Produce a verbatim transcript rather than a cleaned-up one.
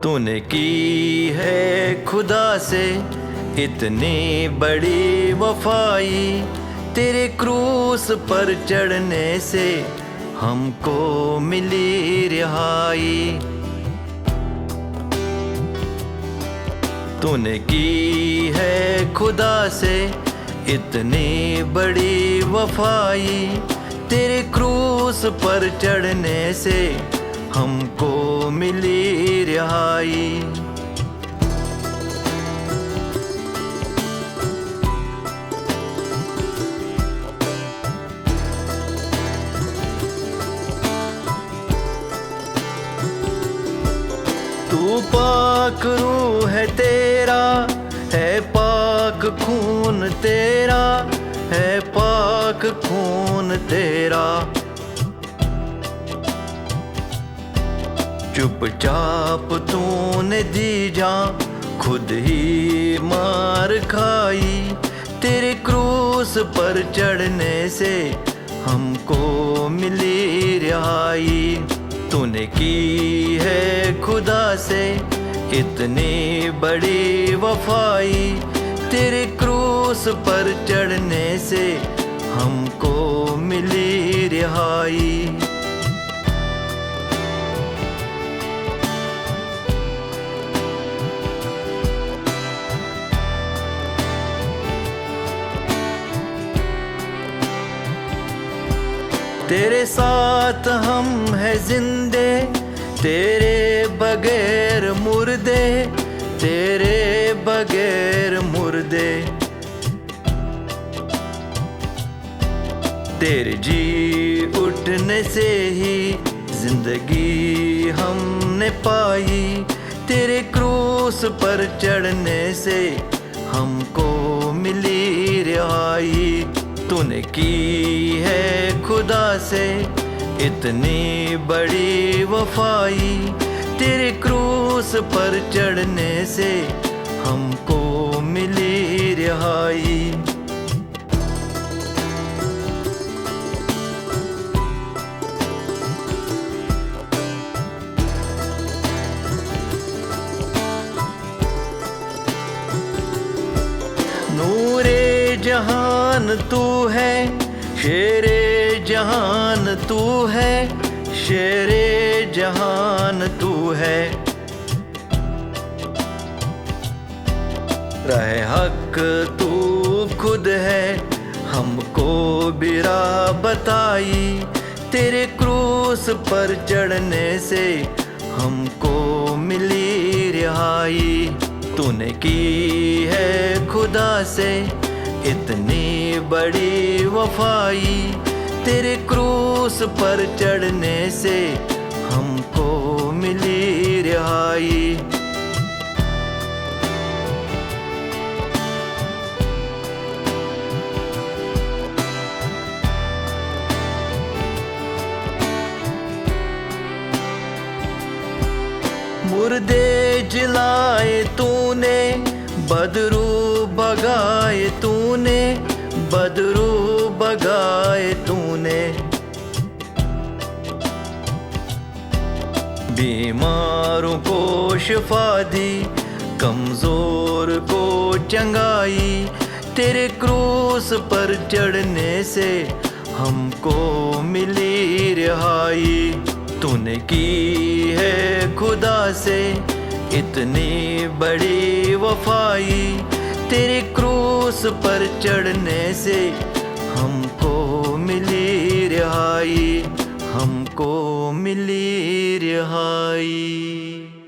तूने की है खुदा से इतनी बड़ी वफाई, तेरे क्रूस पर चढ़ने से हमको मिली रिहाई। तूने की है खुदा से इतनी बड़ी वफाई, तेरे क्रूस पर चढ़ने से हमको मिली रिहाई। तू पाक रूह है तेरा, है पाक खून तेरा, है पाक खून तेरा। चुपचाप तूने दी जा खुद ही मार खाई, तेरे क्रूस पर चढ़ने से हमको मिली रिहाई। तूने की है खुदा से इतनी बड़ी वफाई, तेरे क्रूस पर चढ़ने से हमको मिली रिहाई। तेरे साथ हम हैं जिंदे, तेरे बगैर मुर्दे, तेरे बगैर मुर्दे। तेरे जी उठने से ही जिंदगी हमने पाई, तेरे क्रूस पर चढ़ने से हमको मिली रिहाई। तूने की है खुदा से इतनी बड़ी वफाई, तेरे क्रूस पर चढ़ने से हमको मिली रिहाई। नूरे जहान तू है, शेरे जहान तू है, शेरे जहान तू है। राह हक तू खुद है, हमको भी राह बताई। तेरे क्रूस पर चढ़ने से हमको मिली रिहाई। तूने की है खुदा से इतनी बड़ी वफाई, तेरे क्रूस पर चढ़ने से हमको मिली रिहाई। मुर्दे जलाए तूने, बदरू बगाए तूने, बदरू बगाए तूने। बीमारों को शिफा दी, कमजोर को चंगाई। तेरे क्रूस पर चढ़ने से हमको मिली रिहाई। तूने की है खुदा से इतनी बड़ी वफाई, तेरे क्रूस पर चढ़ने से हमको मिली रिहाई, हमको मिली रिहाई।